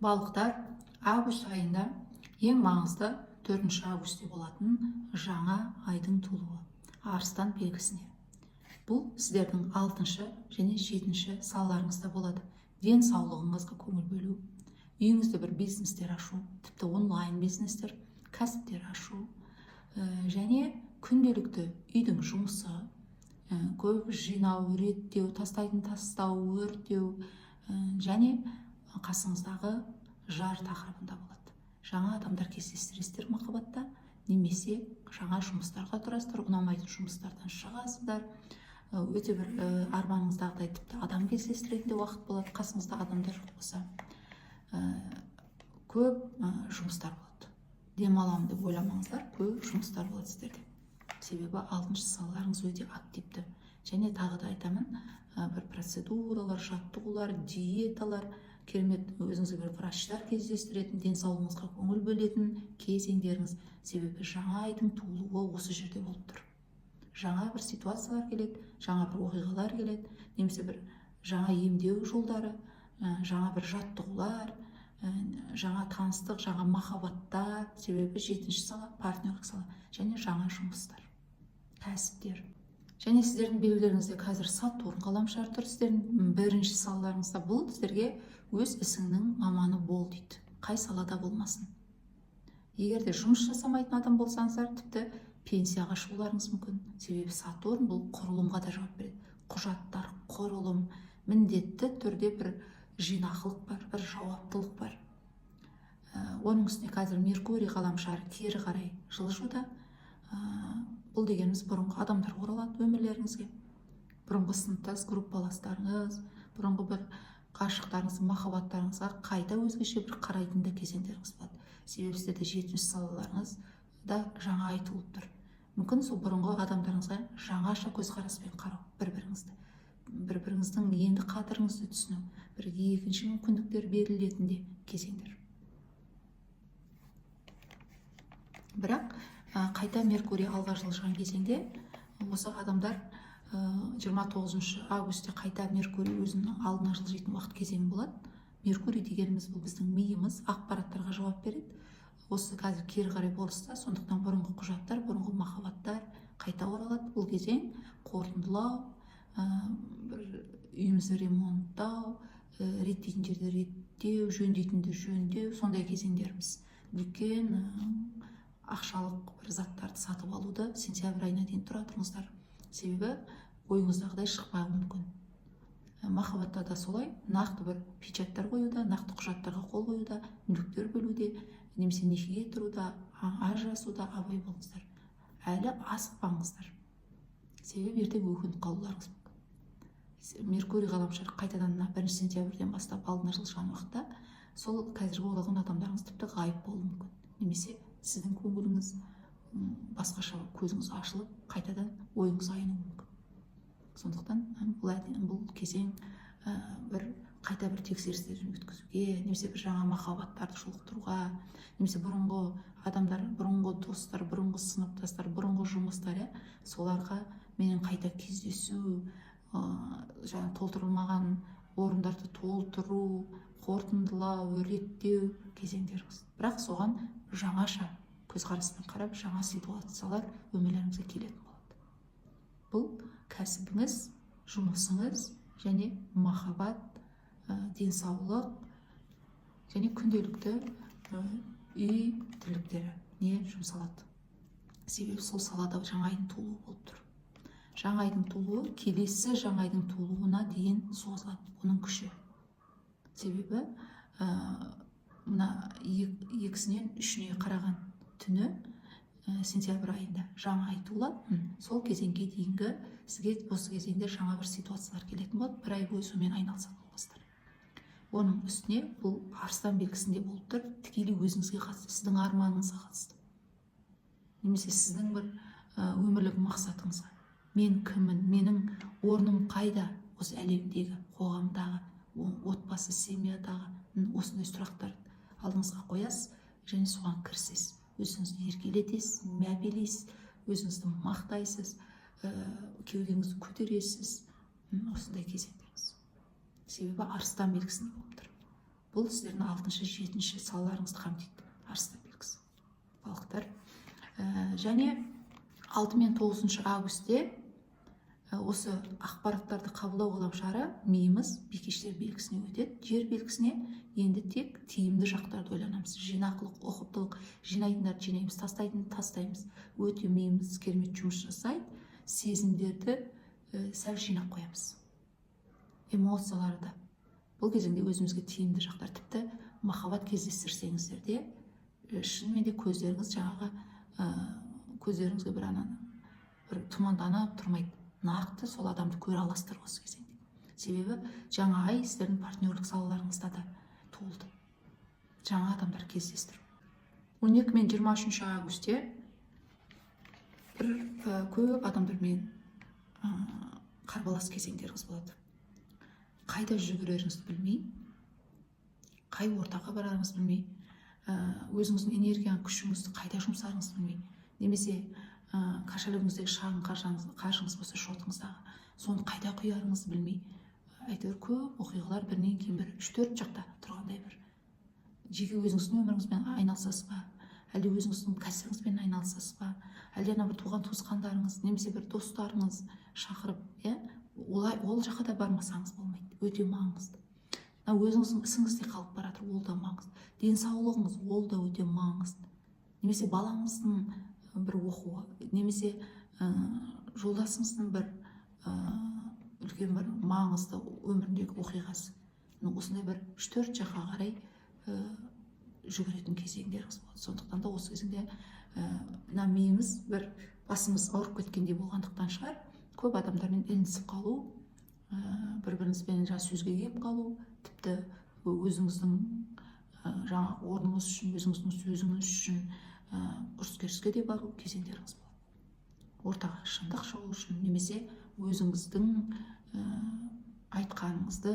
Балықтар, август айында ең маңызды 4 августте болатын жаңа айдың туылуы Арыстан белгісіне. Бұл сіздердің алтыншы және жетінші салаларыңызда болады. Денсаулығыңызға көңіл бөлу, үйіңізде бір бизнестер ашу, тіпті онлайн бизнестер, кәсіптер ашу, және күнделікті үйдің жұмысы, көп жинау, реттеу, тастайтын тастау, өртеу, және қасыңыздағы жар тақырыбында болады. Жаңа адамдар кездестіресіздер махаббатта немесе жаңа жұмыстарға тұрасыздар, ұнамайтын жұмыстардан шығасыздар. Өте бір арманыңыздағыдай тіпті адам кездестіретін де уақыт болады, қасыңызда адамдар жоқ болса. Көп жұмыстар болады. Демаламын деп ойламаңыздар, көп жұмыстар болады сіздерде. Себебі алтыншы салаларыңыз өте активті. Және тағы да айтамын, бір процедуралар, жаттығулар, диеталар, керемет өзіңізге бір врачтар кездестіретін, денсаулығыңызға көңіл бөлетін кезеңдеріңіз. Себебі жаңа айдың туылуы осы жерде болып тұр. Жаңа бір ситуациялар келеді, жаңа бір оқиғалар келеді, немесе бір жаңа емдеу жолдары, жаңа бір жаттығулар, жаңа таныстық, жаңа махаббаттар. Себебі жетінші сала партнерлік сала және жаңа жұмыстар, кәсіптер. Және сіздердің белгілеріңізде қазір Сатурн ғаламшары тұр сіздердің бірінші салаларыңызда. Бұл сіздерге өз ісіңнің маманы бол дейді, қай салада болмасын. Егер де жұмыс жасамайтын адам болсаңыздар, тіпті пенсияға шығуларыңыз мүмкін. Себебі Сатурн бұл құрылымға да жауап береді. Құжаттар, құрылым, міндетті түрде бір жинақылық бар, бір жауаптылық бар. Оның үстіне қазір Меркурий ғаламшары кері қарай жылжуда. Бұл дегеніміз бұрынғы адамдар оралады өмірлеріңізге, бұрынғы сыныптас, группаластарыңыз, бұрынғы бір ғашықтарыңыз, махаббаттарыңызға қайта өзгеше бір қарайтын да кезеңдеріңіз болады. Себебі сіздерде жетінші салаларыңыз да жаңа ай туылып тұр. Мүмкін, сол бұрынғы адамдарыңызға жаңаша көзқараспен қарау, бір біріңізді, бір біріңіздің енді қадіріңізді түсіну, бір екінші мүмкіндіктер берілетін де кезеңдер. Бірақ қайта Меркурий алға жылжыған кезеңде осы адамдар, 29 августте қайта Меркурий өзінің алдына жылжитын уақыт кезеңі болады. Меркурий дегеніміз бұл біздің миымыз, ақпараттарға жауап береді. Осы қазір кері қарай бұрыста, сондықтан бұрынғы құжаттар, бұрынғы махаббаттар қайта оралады. Бұл кезең қорытындылау, бір үйімізді ремонттау, реттейтін жерді реттеу, жөндейтінді жөндеу, сондай кезеңдеріміз. Үлкен ақшалық бір заттарды сатып алуды сентябрь айына дейін тұра тұрыңыздар, себебі ойыңыздағыдай шықпауы мүмкін. Махаббатта да солай, нақты бір печаттар қоюда, нақты құжаттарға қол қоюда, мүліктер бөлуде немесе некеге тұруда, ажырасуда абай болыңыздар, әлі асықпаңыздар, себебі ертең өкініп қалуларыңыз мүмкін. Меркурий ғаламшары қайтадан мына 1 сентябрьден бастап алдына жылжыған уақытта сол қазіргі оралған адамдарыңыз тіпті ғайып болуы мүмкін немесе сіздің көңіліңіз басқаша, көзіңіз ашылып, қайтадан ойыңыз айнуы мүмкін. Сондықтан бұл кезең бір қайта бір тексерістерден өткізуге немесе бір жаңа махаббаттарды жолықтыруға немесе бұрынғы адамдар, бұрынғы достар, бұрынғы сыныптастар, бұрынғы жұмыстар, иә, соларға менен қайта кездесу, жаңа толтырылмаған орындарды толтыру, қорытындылау, реттеу кезеңдеріңіз. Бірақ соған жаңаша көзқараспен қарап, жаңа ситуациялар өмірлеріңізге келетін болады. Бұл кәсібіңіз, жұмысыңыз және махаббат, денсаулық және күнделікті үй тірліктері не жұмсалады. Себебі сол салада жаңа айдың туылуы болып тұр. Жаңа айдың туылуы келесі жаңа айдың туылуына дейін созылады оның күші. Себебі мына екісінен үшіне қараған түні, сентябрь айында жаңа ай туылады. Сол кезеңге дейінгі сізге осы кезеңде жаңа бір ситуациялар келетін болады. Бір ай бойы сонымен айналысатын боласыздар. Оның үстіне бұл Арыстан белгісінде болып тұр, тікелей өзіңізге қатысты, сіздің арманыңызға қатысты немесе сіздің бір өмірлік мақсатыңызға: мен кіммін, менің орным қайда осы әлемдегі, қоғамдағы, отбасы, семьядағы? Осындай сұрақтар алдыңызға қоясыз және соған кірісесіз. Өзіңізді еркелетесіз, мәпелейсіз, өзіңізді мақтайсыз, кеудеңізді көтересіз. Осындай кезеңдеріңіз, себебі Арыстан белгісінде болып тұр. Бұл сіздердің алтыншы, жетінші салаларыңызды қамтиды арыстан белгісі, балықтар. Және 6 мен 9 августте осы ақпараттарды қабылдау ғаламшары, миымыз бикештер белгісіне өтеді, жер белгісіне. Енді тек тиімді жақтарды ойланамыз: жинақылық, ұқыптылық, жинайтындарды жинаймыз, тастайтынды тастаймыз. Өте миымыз керемет жұмыс жасайды. Сезімдерді сәл жинап қоямыз, эмоцияларды. Бұл кезеңде өзімізге тиімді жақтар, тіпті махаббат кездестірсеңіздер де, шынымен де көздеріңіз жаңағы көздеріңізге бір ана бір тұманданып тұрмайды, нақты сол адамды көре аласыздар осы кезеңде. Себебі жаңа ай сіздердің партнерлік салаларыңызда да туылды, жаңа адамдар кездестіру. 12 мен 23 августте бір көп адамдармен қарбалас кезеңдеріңіз болады. Қайда жүгіреріңізді білмей, қай ортаға барарыңызды білмей, өзіңіздің энергияң, күшіңізді қайда жұмсарыңызды білмей, немесе кошелегіңіздегі шағын қаржыңыз болса, шотыңыздағы, соны қайда құярыңызды білмей, әйтеуір көп оқиғалар бірінен кейін бірі, үш төрт жақта тұрғандай. Бір жеке өзіңіздің өміріңізбен айналысасыз ба, әлде өзіңіздің кәсібіңізбен айналысасыз ба, әлде ана бір туған туысқандарыңыз немесе бір достарыңыз шақырып, иә, олай ол жаққа да бармасаңыз болмайды, өте маңызды. Мына өзіңіздің ісіңіз де қалып бара жатыр, ол да маңызды. Денсаулығыңыз, ол да өте маңызды. Немесе балаңыздың бір оқуы, немесе жолдасыңыздың бір үлкен бір маңызды өміріндегі оқиғасы. Міне, осындай бір үш төрт жаққа қарай жүгіретін кезеңдеріңіз болады. Сондықтан да осы кезеңде мына миымыз, бір басымыз ауырып кеткендей болғандықтан шығар, көп адамдармен ілінісіп қалу, бір біріңізбен жаңа сөзге келіп қалу, тіпті өзіңіздің жаңағы орныңыз үшін, өзіңіздің сөзіңіз үшін ұрыс керіске де бару кезеңдеріңіз болады. Ортаға шындық шығу үшін немесе өзіңіздің айтқаныңызды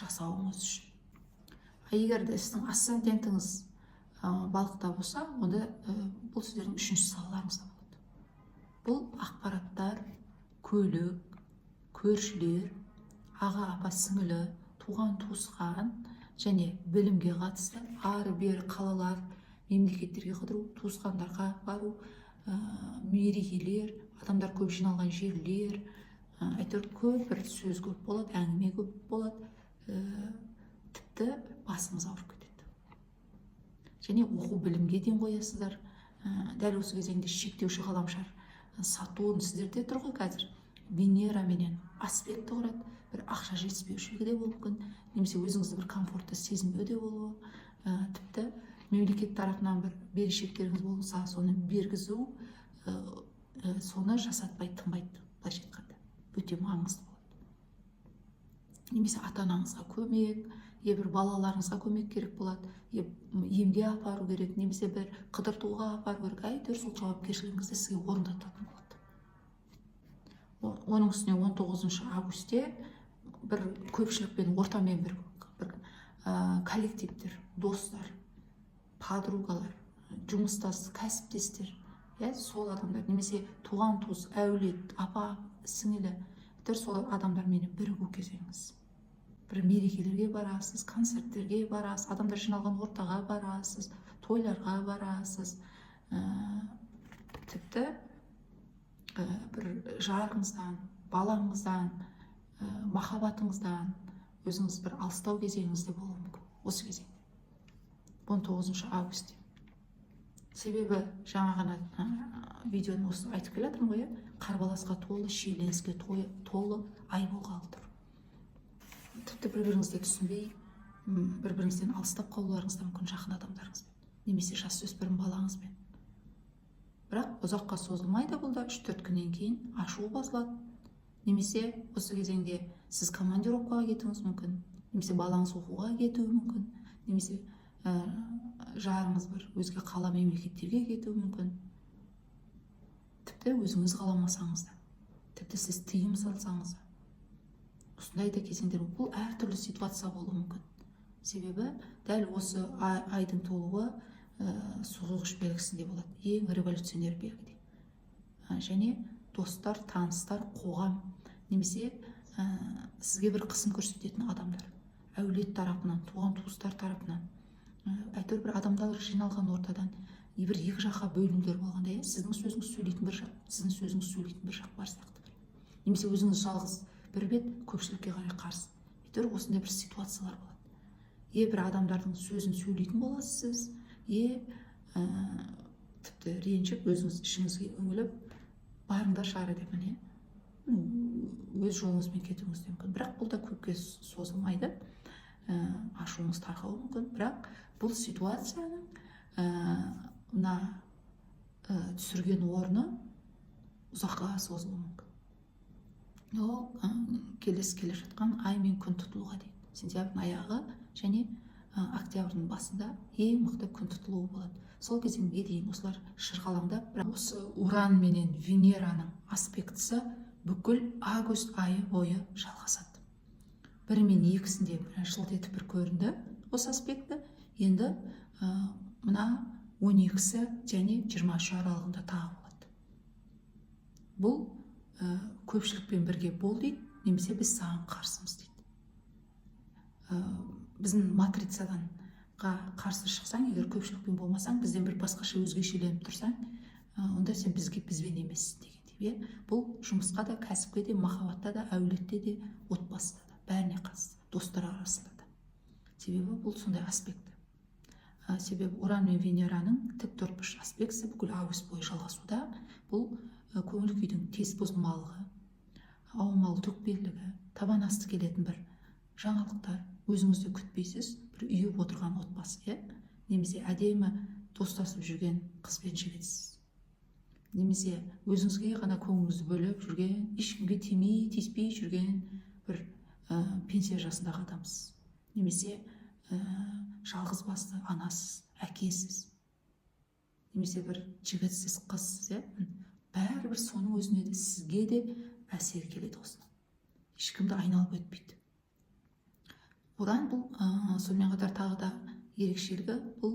жасауыңыз үшін. А егер де сіздің асцендентіңіз балықта болса, онда бұл сіздердің үшінші салаларыңызда болады. Бұл ақпараттар, көлік, көршілер, аға, апа, сіңілі, туған туысқан және білімге қатысты ары бері қалалар, мемлекеттерге қыдыру, туысқандарға бару, мерекелер, адамдар көп жиналған жерлер, әйтеуір көп бір сөз көп болады, әңгіме көп болады, тіпті басыңыз ауырып кетеді. Және оқу білімге ден қоясыздар. Дәл осы кезеңде шектеуші ғаламшар Сатурн сіздерде тұр ғой қазір, Венераменен аспект құрады. Бір ақша жетіспеушілігі де болуы мүмкін немесе өзіңізді бір комфортты сезінбеу де болуы, тіпті мемлекет тарапынан бір берешектеріңіз болса, соны бергізу, соны жасатпай тынбайды, былайша айтқанда, өте маңызды болады. Немесе ата анаңызға көмек, е бір балаларыңызға көмек керек болады, е емге апару керек немесе бір қыдыртуға апару керек, әйтеуір сол жауапкершілігіңізді сізге орындататын болады. Оның үстіне 19 августте бір көпшілікпен, ортамен бір коллективтер, достар, подругалар, жұмыстас, кәсіптестер, иә, сол адамдар немесе туған туыс, әулет, апа, сіңілі, әйтеуір сол адамдарменен бірігу кезеңіңіз. Бір мерекелерге барасыз, концерттерге барасыз, адамдар жиналған ортаға барасыз, тойларға барасыз, тіпті бір жарыңыздан, балаңыздан, махаббатыңыздан өзіңіз бір алыстау кезеңіңіз де болуы мүмкін осы кезеңде, 19 августте. Себебі жаңа ғана видеоны осы айтып келе жатырмын ғой, иә, қарбаласқа толы, шиеленіске толы ай болғалы тұр. Тіпті бір біріңізді түсінбей, бір біріңізден алыстап қалуларыңыз да мүмкін жақын адамдарыңызбен немесе жасөспірім балаңызбен. Бірақ ұзаққа созылмайды бұл да, 3-4 күннен кейін ашу басылады. Немесе осы кезеңде сіз командировкаға кетуіңіз мүмкін, немесе балаңыз оқуға кетуі мүмкін, немесе жарыңыз бір өзге қала, мемлекеттерге кетуі мүмкін. Тіпті өзіңіз қаламасаңыз да, тіпті сіз тыйым салсаңыз да, осындай да кезеңдер. Бұл әртүрлі ситуация болуы мүмкін. Себебі дәл осы айдың толуы су құйғыш белгісінде болады, ең революционер белгіде. Және достар, таныстар, қоғам немесе сізге бір қысым көрсететін адамдар, Әулет тарапынан, туған туыстар тарапынан, әйтеуір бір адамдар жиналған ортадан бір екі жаққа бөлінулер болғанда, иә, сіздің сөзіңіз сөйлейтін бір жақ, сіздің сөзіңіз сөйлейтін бір жақ бар сияқты бір. Немесе өзіңіз жалғыз бір бет, көпшілікке қарай қарсы. Әйтеуір осындай бір ситуациялар болады. Е бір адамдардың сөзін сөйлейтін боласыз, е тіпті ренжіп, өзіңіз ішіңізге үңіліп, барыңдар ары деп, міне, өз жолыңызбен кетуіңіз де мүмкін. Бірақ бұл да көпке созылмайды, ашуыңыз тарқауы мүмкін. Бірақ бұл ситуацияның мына түсірген орны ұзаққа созылуы мүмкін. Ол келесі келе жатқан ай мен күн тұтылуға дейін, сентябрьдің аяғы және октябрьдің басында ең мықты күн тұтылуы болады. Сол кезеңге дейін осылар шырғалаңдап, бірақ осы Уран менен Венераның аспектісі бүкіл август айы бойы жалғасады. Бірі мен екісінде бір жылт етіп бір көрінді осы аспекті. Енді мына 12-сі және 23 аралығында тағы болады. Бұл көпшілікпен бірге бол дейді немесе біз саған қарсымыз дейді. Біздің матрицадан қарсы шықсаң, егер көпшілікпен болмасаң, бізден бір басқаша өзгешеленіп тұрсаң, онда сен бізге, бізбен емессің дегендей, иә. Бұл жұмысқа да, кәсіпке де, махаббатта да, әулетте де, отбасыда да, бәріне қатысты, достар арасында да. Себебі бұл сондай аспект. Себебі Уран мен Венераның тік төртбұрыш аспектісі бүкіл август бойы жалғасуда. Бұл көңіл күйдің тез бұзылмалығы, аумалы төкпелілігі, табан асты келетін бір жаңалықтар, өзіңіз де күтпейсіз, бір үйіп отырған отбасы, иә, немесе әдемі достасып жүрген қыз бен жігітсіз, немесе өзіңізге ғана көңіліңізді бөліп жүрген, ешкімге тимей тиіспей жүрген бір пенсия жасындағы адамсыз, немесе жалғыз басты анасыз, әкесіз, немесе бір жігітсіз, қызсыз, иә. Бәрібір соның өзіне де, сізге де әсер келеді осының, ешкімді айналып өтпейді Уран. Бұл сонымен қатар тағы да ерекшелігі, бұл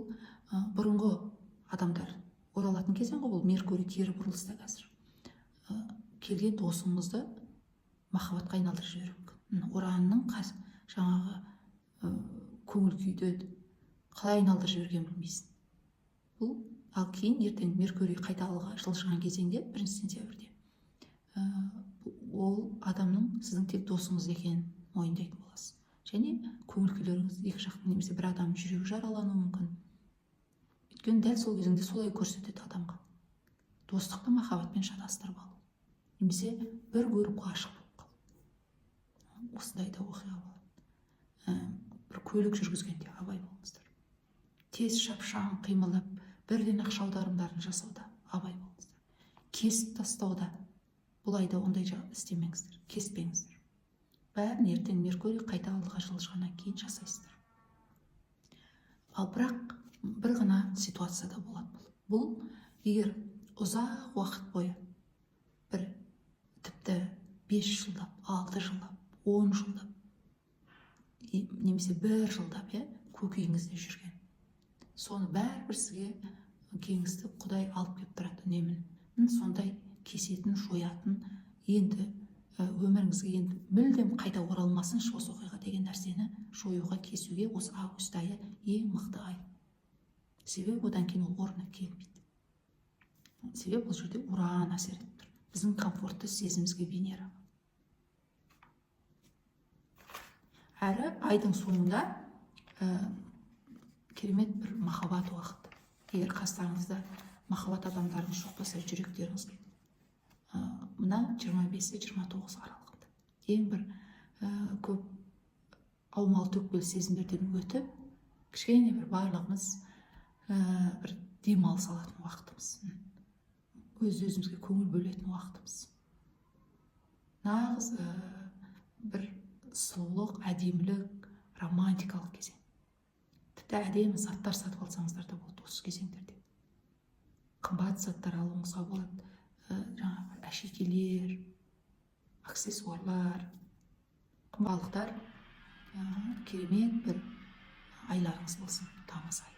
бұрынғы адамдар оралатын кезең ғой. Бұл Меркурий кері бұрылыста қазір. Келген досыңызды махаббатқа айналдырып жіберуі мүмкін. Уранның жаңағы көңіл күйді қалай айналдырып жібергенін білмейсің бұл. Ал кейін ертең Меркурий қайта алға жылжыған кезеңде, 1 сентябрьде, ол адамның сіздің тек досыңыз екенін мойындайтын боласыз және көңіл күйлеріңіз екі жақтың, немесе бір адамның жүрегі жаралануы мүмкін. Өйткені дәл сол кезеңде солай көрсетеді адамға: достықты махаббатпен шатастырып алу немесе бір көріп ғашық болып қалу. Осындай да оқиға болады. Бір көлік жүргізгенде абай болыңыздар, тез шапшаң қимылдап, бірден ақша аударымдарын жасауда абай болыңыздар, кесіп тастауда бұл айда ондай істемеңіздер, кеспеңіздер. Бәрін ертең Меркурий қайта алдыға жылжығаннан кейін жасайсыздар. Ал бірақ бір ғана ситуацияда болады бұл. Бұл егер ұзақ уақыт бойы, бір тіпті 5 жылдап, 6 жылдап, 10 жылдап немесе бір жылдап, иә, көкейіңізде жүрген, соны бәрібір сізге кеңістік, Құдай алып келіп тұрады үнемі. Сондай кесетін, жоятын, енді өміріңізге енді мүлдем қайта оралмасыншы осы оқиға деген нәрсені жоюға, кесуге осы август айы ең мықты ай. Себебі одан кейін ол орнына келмейді. Себебі бұл жерде Уран әсер етіп тұр біздің комфортты сезімімізге, Венера. Әрі айдың соңында керемет бір махаббат уақыты. Егер қастарыңызда махаббат адамдарыңыз жоқ болса, жүректеріңізге мына 25-і 29 аралығында ең бір көп аумалы төкпелі сезімдерден өтіп, кішкене бір барлығымыз бір демалыс алатын уақытымыз, өз өзімізге көңіл бөлетін уақытымыз, нағыз бір сұлулық, әдемілік, романтикалық кезең. Тіпті әдемі заттар сатып алсаңыздар да болады осы кезеңдерде, қымбат заттар алуыңызға болады, жаңағы әшекейлер, аксессуарлар, қымбаттықтар. Керемет бір айларыңыз болсын тамыз айы.